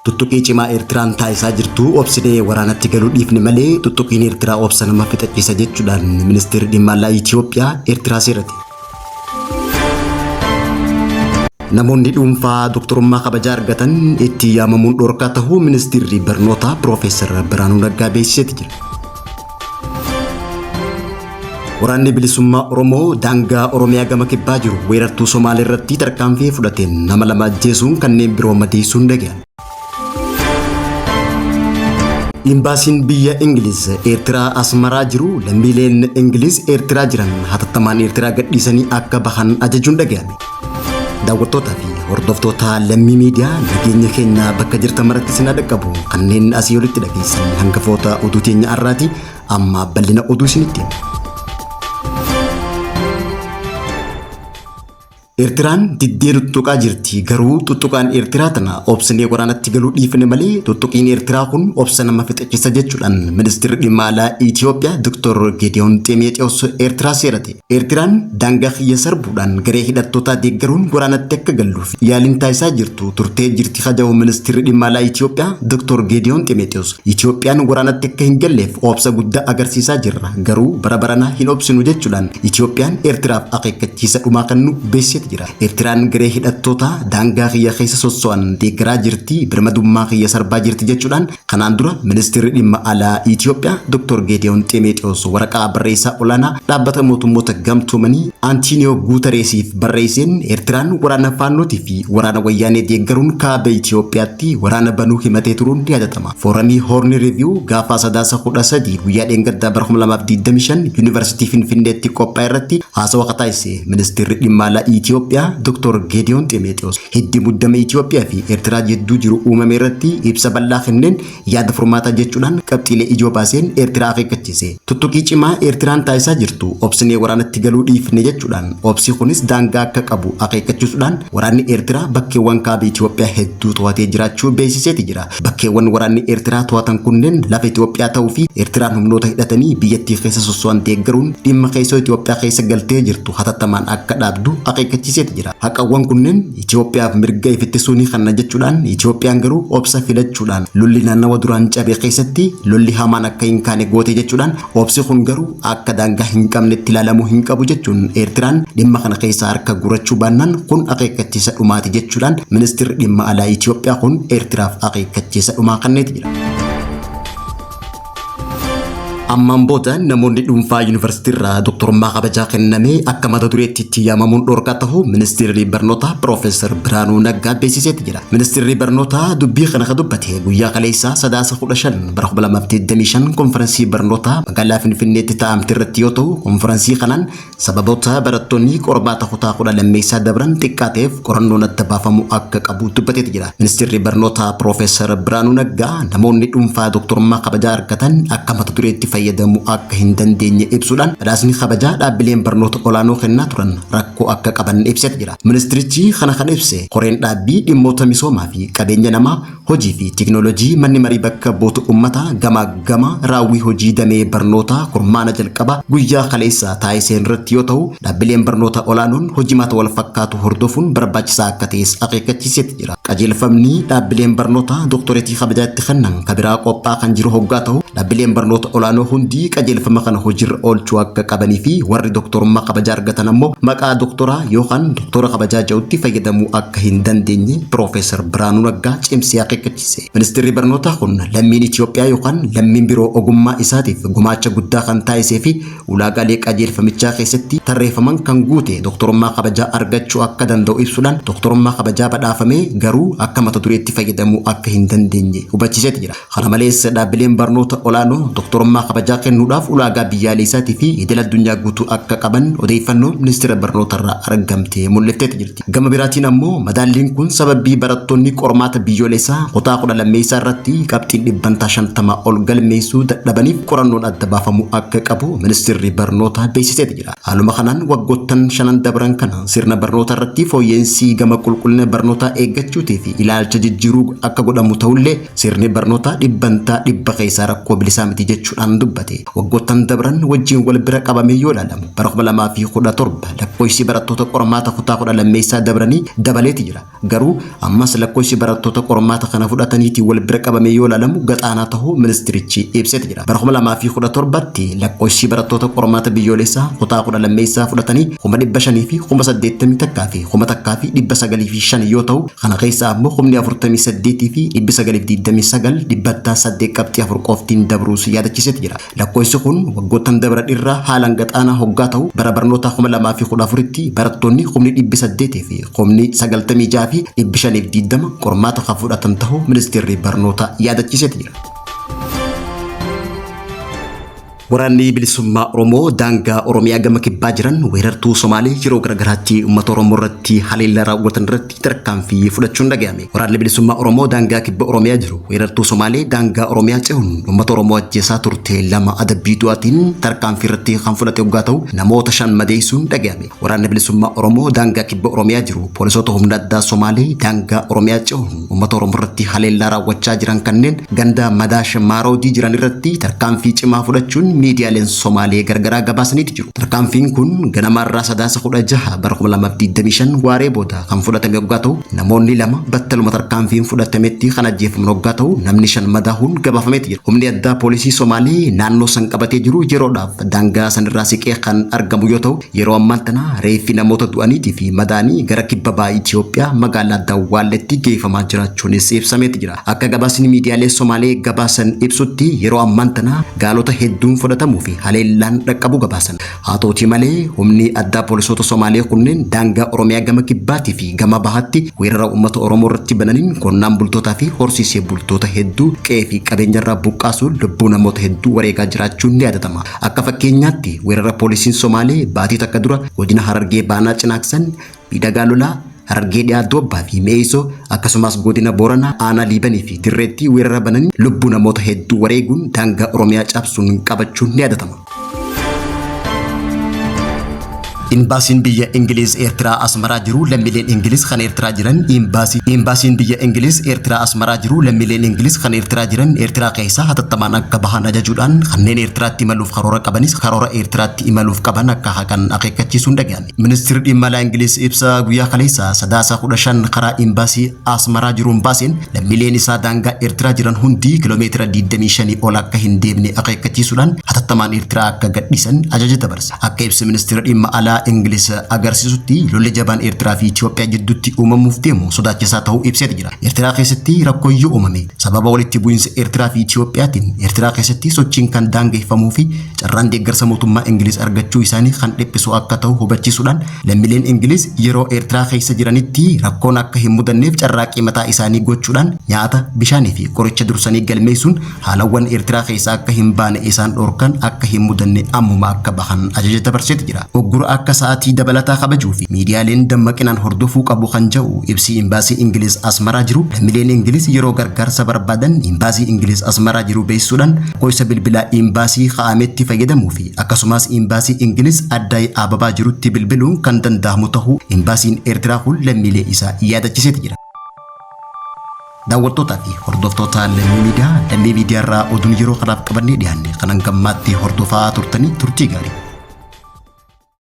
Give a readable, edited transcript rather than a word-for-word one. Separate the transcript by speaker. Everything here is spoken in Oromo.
Speaker 1: Tuttuqii cimaa Eertiraan taasisaa jirtu obsinee waraanatti galuu dhiifne malee tuttuqiin Eertiraa obsa nama fixachiisa jechuudhaan ministeerri dhimma alaa Itoophiyaa Eertiraa seerate. Namoonni dhuunfaa doktorummaa kabajaa argatan itti yaamamuun dhorkaa tahuu ministeerri barnootaa Piroofeesar Birhaanuu Naggaa beeksiseeti jira. Waraanni bilisummaa Oromoo daangaa Oromiyaa gama kibbaa jiru weerartuu Somaalee irratti tarkaanfii fudhateen nama 2 ajjeesuun kanneen biroo madeessuun dhaga'ame. Imbaasiin biyya Ingiliz Eertiraa Asmaraa jiru lammiileen Ingiliz Eertiraa jiran hatattamaan Eertiraa gadhiisanii akka bahan ajajuun dhaga'ame. Daawwattootaa fi hordoftoota Lammii Miidiyaa, nageenya keenya bakka jirtan maratti isin haa dhaqqabu. Kanneen asii olitti dhageessan hangafoota oduu teenya har'aati. Amma bal'ina oduu isinitti hima. Eertiraan diddee tuttuqaa jirti. Garuu tuttuqaan Eertiraa tana obsinee waraanatti galuu dhiifne malee tuttuqiin Eertiraa kun obsa nama fixachiisa jechuudhaan ministeerri dhimma alaa Itoophiyaa Dr. Geediyoon Ximeexiyoos Eertiraa seerate. Eertiraan daangaa kiyya sarbuudhaan garee hidhattootaa deeggaruun waraanatti akka galluuf yaaliin taasisaa jirtu turtee jirti ka jedhu ministeerri dhimma alaa Itoophiyaa Dr. Geediyoon Ximeexiyoos, Itoophiyaan waraanatti akka hin galleef obsa guddaa agarsiisaa jirra, garuu bara baranaa hin obsinu jechuudhaan Itoophiyaan Eertiraaf akeekkachiisa dhumaa kennu beeksiseeti jira. Eertiraan garee hidhattootaa daangaa kiyya keessa sosso'an deeggaraa jirti, birmadummaa kiyya sarbaa jirti jechuudhaan kanaan dura ministeerri dhimma alaa Itoophiyaa Dr. Geediyoon Ximeexiyoos waraqaa barreessaa olaanaa dhaabbata mootummoota gamtoomanii Antiiniyoo Guutareesiif barreesseen Eertiraan waraana Faannootii fi waraana Wayyaanee deeggaruun kaaba Itoophiyaatti waraana banuu himatee turuun ni yaadatama. Fooramii Hoorni Riiviyuu gaafa Sadaasa 13 guyyaa dheengaddaa bara 2025 Yuunivarsiitii Finfinneetti qophaa'e irratti haasawa ka taasise ministeerri dhimma alaa Itoophiyaa Dr. Geediyoon Ximeexiyoos hiddi muddama Itoophiyaa fi Eertiraa jidduu jiru uumame irratti ibsa bal'aa kenneen yaada furmaataa jechuudhaan qabxiilee ijoo baaseen Eertiraa akeekkachiise. Tuttuqii cimaa Eertiraan taasisaa jirtu obsinee waraanatti galuu dhiifne jechuudhaan obsi kunis daangaa akka qabu akeekkachiisuudhaan waraanni Eertiraa bakkeewwan kaaba Itoophiyaa hedduu to'atee jiraachuu beeksiseeti jira. Bakkeewwan waraanni Eertiraa to'atan kunneen lafa Itoophiyaa ta'uu fi Eertiraan humnoota hidhatanii biyyattii keessa sosso'an deeggaruun dhimma keessoo Itoophiyaa keessa galtee jirtu hatattamaan akka dhaabdu akeekkachiiseeti jira. Haqawwan kunneen Itoophiyaaf mirga if ittisuu ni kenna jechuudhaan Itoophiyaan garuu obsa filachuudhaan lolli naannawa duraan cabe keessatti lolli hamaan akka hin kaane goote jechuudhaan obsi kun garuu akka daangaa hin qabnetti ilaalamuu hin qabu jechuun Eertiraan dhimma kana keessa harka guurachuu baannaan kun akeekkachiisa dhumaati jechuudhaan ministirri dhimma alaa Itoophiyaa kun Eertiraaf akeekkachiisa dhumaa kenneeti jira. Ammaan booda namoonni dhuunfaa yuunivarsiitiirraa doktorummaa kabajaa kenname akka mata dureetti itti yaamamuun dhorkaa ta'uu ministeerri barnootaa Piroofeesar Birhaanuu Naggaa beeksiseeti jira. Ministeerri barnootaa dubbii kana ka dubbate guyyaa kaleessaa Sadaasa 15 bara 2025 konferansii barnootaa magaalaa Finfinneetti taa'amte irratti yoo ta'u, konferansii kanaan Sababoota barattoonni qormaata kutaa 12fsaa dabran xiqqaa ta'eef qorannoon adda baafamuu akka qabu dubbateeti jira. Ministeerri Barnootaa Piroofeesar Birhaanuu Naggaa namoonni dhuunfaa doktorummaa kabajaa argatan akka mata dureetti fayyadamuu akka hin dandeenye ibsuudhaan badhaasni kabajaa dhaabbileen barnoota olaanoo kennaa turan rakkoo akka qaban ibseeti jira. Ministirichi kana kan ibse koreen dhaabbii dhimmoota misoomaa fi qabeenya namaa Hojii fi Teeknooloojii Manni Marii Bakka Bu'oota Ummataa gamaaggama raawwii hojii damee barnootaa kurmaana jalqabaa guyyaa kaleessaa taasiseen irratti yoo ta'u, dhaabbileen barnoota olaanoon hojimaata walfakkaatu hordofuun barbaachisaa akka ta'es akeekkachiiseeti jira. Qajeelfamni dhaabbileen barnootaa doktoreetii kabajaa itti kennan ka biraa qophaa kan jiru hoggaa ta'u, dhaabbileen barnoota olaanoo hundi qajeelfama kana hojiirra oolchuu akka qabanii fi warri doktorummaa kabajaa argatan ammoo maqaa doktoraa yookaan doktora kabajaa jedhutti fayyadamuu akka hin dandeenye Piroofeesar Birhaanuu Naggaa cimsee akeekkachiise. Ministeerri barnootaa kun lammiin Itoophiyaa yookaan lammiin biroo ogummaa isaatiif gumaacha guddaa kan taasisee fi ulaagaalee qajeelfamichaa keessatti tarreeffaman kan guute doktorummaa kabajaa argachuu akka danda'u ibsuudhaan doktorummaa kabajaa badhaafamee garuu akka mata dureetti fayyadamuu akka hin dandeenye hubachiiseeti jira. Kana malees dhaabbileen barnoota olaanoo doktorummaa kabajaa kennuudhaaf ulaagaa biyyaaleessaatii fi idil addunyaa guutuu akka qaban odeeffannoo ministeera barnootarraa argamte mul'ifteeti jirti. Gama biraatiin ammoo madaalliin kun sababii barattoonni qormaata biyyoolessaa kutaa 12fsaa irratti qabxiin dhibbantaa 50 ol galmeessuu dadhabaniif qorannoon adda baafamuu akka qabu ministeerri barnootaa beeksiseeti jira. Haaluma kanaan waggoottan shanan dabran kana sirna barnoota irratti fooyya'insi gama qulqullina barnootaa eeggachuutii fi ilaalcha jijjiiruu akka godhamu ta'ullee Sirni barnootaa dhibbantaa 100 keessaa rakkoo bilisaa miti jechuudhaan dubbate. Waggoottan dabran wajjin wal bira qabamee yoo ilaalamu bara 2017 lakkoofsi barattoota qormaata kutaa 12fsaa dabranii dabaleeti jira. Garuu ammas lakkoofsi barattoota qormaata kana fudhataniitiin wal bira qabamee yoo ilaalamu gaxaanaa ta'uu ministirichi ibseeti jira. Bara 2017tti lakkoofsi barattoota qormaata biyyoolessaa kutaa 12ffaa fudhatanii 581 fi 1905 yoo ta'u, kana keessaa ammoo 48 fi 929 dhibbantaa 8.4 qoftiin dabruus yaadachiiseeti jira. Lakkoofsi kun waggoottan dabran irraa haalaan gad-aanaa hoggaa ta'u, bara barnootaa 2014tti barattoonni 800,000 fi 96,000 fi 520 qormaata kan fudhatan ta'uu Ministeerri Barnootaa yaadachiiseeti jira. Waraanni Bilisummaa Oromoo daangaa Oromiyaa gama kibbaa jiran weerartuu Somaalee yeroo garagaraatti uummata Oromoo irratti haleellaa raawwatan irratti tarkaanfii fudhachuun dhaga'ame. Waraanni Bilisummaa Oromoo daangaa kibba Oromiyaa jiru weerartuu Somaalee daangaa Oromiyaa ce'uun uummata Oromoo ajjeesaa turte 2 adabbii du'aatiin tarkaanfii irratti kan fudhate hoggaa ta'u namoota 5 madeessuun dhaga'ame. Waraanni Bilisummaa Oromoo daangaa kibba Oromiyaa jiru poolisoota humna addaa Somaalee daangaa Oromiyaa ce'uun uummata Oromoo irratti haleellaa raawwachaa jiran kanneen ganda Madaash Maaroodii jiran irratti tarkaanfii cimaa fudhachuun miidiyaaleen Somaalee gargaraa gabaasaniiti jiru. Tarkaanfiin kun ganama irraa Sadaasa 16 bara 2025 waaree booda kan fudhatame hoggaa ta'u namoonni 2 battaluma tarkaanfiin fudhatametti kan ajjeefaman hoggaa ta'u namni 5 madaahuun gabaafameeti jira. Humni addaa poolisii Somaalee naannoo san qabatee jiru yeroodhaaf daangaa sanirraa siqee kan argamu yoo ta'u Yeroo ammaan tana reeffi namoota du'aniitii fi madaanii gara kibba baha Itiyoophiyaa magaalaa Dawwaalletti geeffamaa jiraachuunis ibsameeti jira. Akka gabaasni miidiyaalee Somaalee gabaasan ibsutti yeroo ammaan tana gaalota hedduun fudhatamuu fi haleellaan dhaqqabuu gabaasan. Haa ta'utii malee humni addaa poolisoota Somaalee kunneen daangaa Oromiyaa gama kibbaatii fi gama bahaatti weerara uummata Oromoo irratti bananiin qonnaan bultootaa fi horsiisee bultoota hedduu qe'ee fi qabeenyarraa buqqaasuun lubbuu namoota hedduu wareegaa jiraachuun ni yaadatama. Akka fakkeenyaatti weerara poolisiin Somaalee baatii takka dura godina Harargee Baanaa Cinaaksan, Miidhagaa Lolaa, Harargee Dhiyaa Doobbaa fi Mi'eessoo akkasumas godina Booranaa aanaa Liibanii fi Dirreetti weerara bananii lubbuu namoota hedduu wareeguun daangaa Oromiyaa cabsuun qabachuun ni yaadatama. Imbaasiin biyya Ingiliz Eertiraa Asmaraa jiru lammiileen Ingiliz kan Eertiraa jiran Imbaasii Imbaasiin biyya Ingiliz Eertiraa Asmaraa jiru lammiileen Ingiliz kan Eertiraa jiran Eertiraa keessaa hatattamaan akka bahan ajajuudhaan kanneen Eertiraatti imaluuf karoora qabanis karoora Eertiraatti imaluuf qaban akka haqan akeekkachiisuun dhaga'ame. Ministirri dhimma alaa Ingiliz ibsa guyyaa kaleessa Sadaasa 15 karaa Imbaasii Asmaraa jiruun baaseen lammiileen isaa daangaa Eertiraa jiran hundi kiloomeetira 25 ol akka hin deemne akeekkachiisuudhaan hatattamaan Eertiraa akka gadhiisan ajaja dabarse. Akka ibsi ministeera dhimma alaa Ingiliz agarsiisutti lolli jabaan Eertiraa fi Itoophiyaa jidduutti uumamuuf deemu sodaachisaa ta'uu ibseeti jira. Eertiraa keessatti rakkoon yoo uumame sababa walitti bu'iinsa Eertiraa fi Itoophiyaatiin Eertiraa keessatti sochiin kan daangeffamuu fi carraan deeggarsa mootummaa Ingiliz argachuu isaanii kan dhiphisu akka ta'u hubachiisuudhaan lammiileen Ingiliz yeroo Eertiraa keessa jiranitti rakkoon akka hin mudanneef carraaqqii mataa isaanii gochuudhaan nyaata, bishaanii fi qoricha dursanii galmeessuun haalawwan Eertiraa keessaa akka hin baane isaan dhorkan akka hin mudanne ammuma akka bahan ajaja dabarseeti jira. Uggura akka sa'aatii dabalataa kabajuu fi miidiyaaleen dammaqinaan hordofuu qabu kan ja'u ibsi Imbaasii Ingiliz Asmaraa jiru lammiileen Ingiliz yeroo gargaarsa barbaadan Imbaasii Ingiliz Asmaraa jiru beeksisuudhaan lakkoofsa bilbilaa Imbaasii ka'ametti fayyadamuu fi akkasumaas Imbaasii Ingiliz Addaay Ababaa jirutti bilbiluun kan danda'amu tahuu Imbaasiin Eertiraa kun lammiilee isaa yaadachiseeti jira. Daawwattootaa fi hordoftoota Lammii Miidiyaa, Lammii Miidiyaa irraa oduun yeroo kanaaf qabannee dhiyaanne kan hanga ammaatti hordofaa turtanii turtii gaarii.